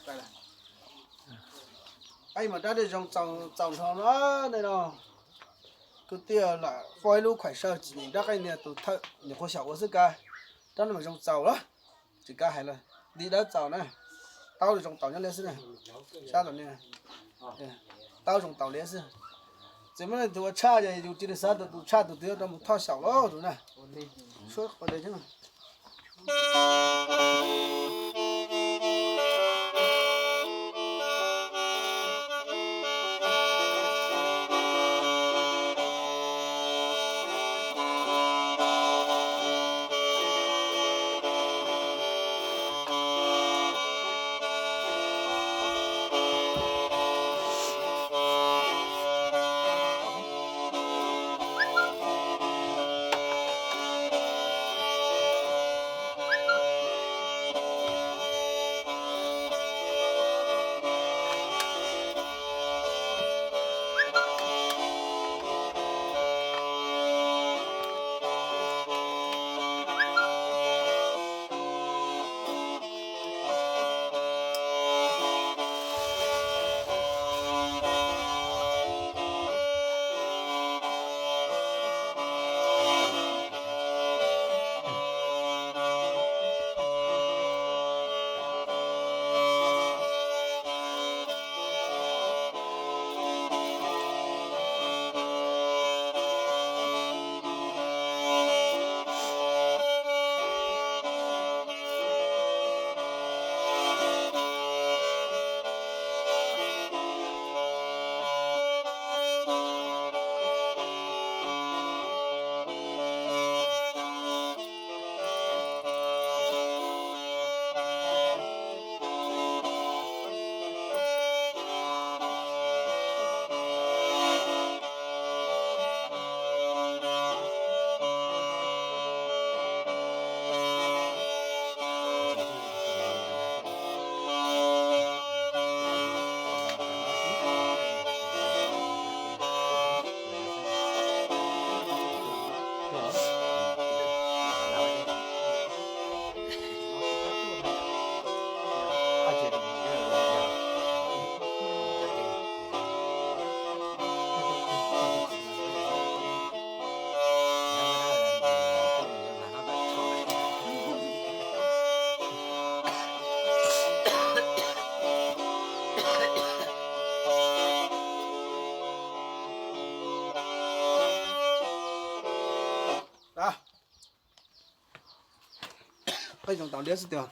Peb mas dab dej zoo txaus nrho no nej no. Kwv tij lam foj ib lub khuam saw tsis nyeem dab qeej niag tus thawj nyuam qhuav xyaum ua xwb kav. Dab no mas zoo txaus lawm, tsis kav hais lawm, nti dawb txaus na. Taub zoo txaus nyob liab xwb na, sab tod ne, taub zoo txaus liab xwb. Txiv muaj leej twg ua tshaj ces yus cia li xav tus tshaj tus twg rau mus thoj xyaum lawm tus na. Suab qhov de thiab. Qeej zoo tau liab xwb tiag.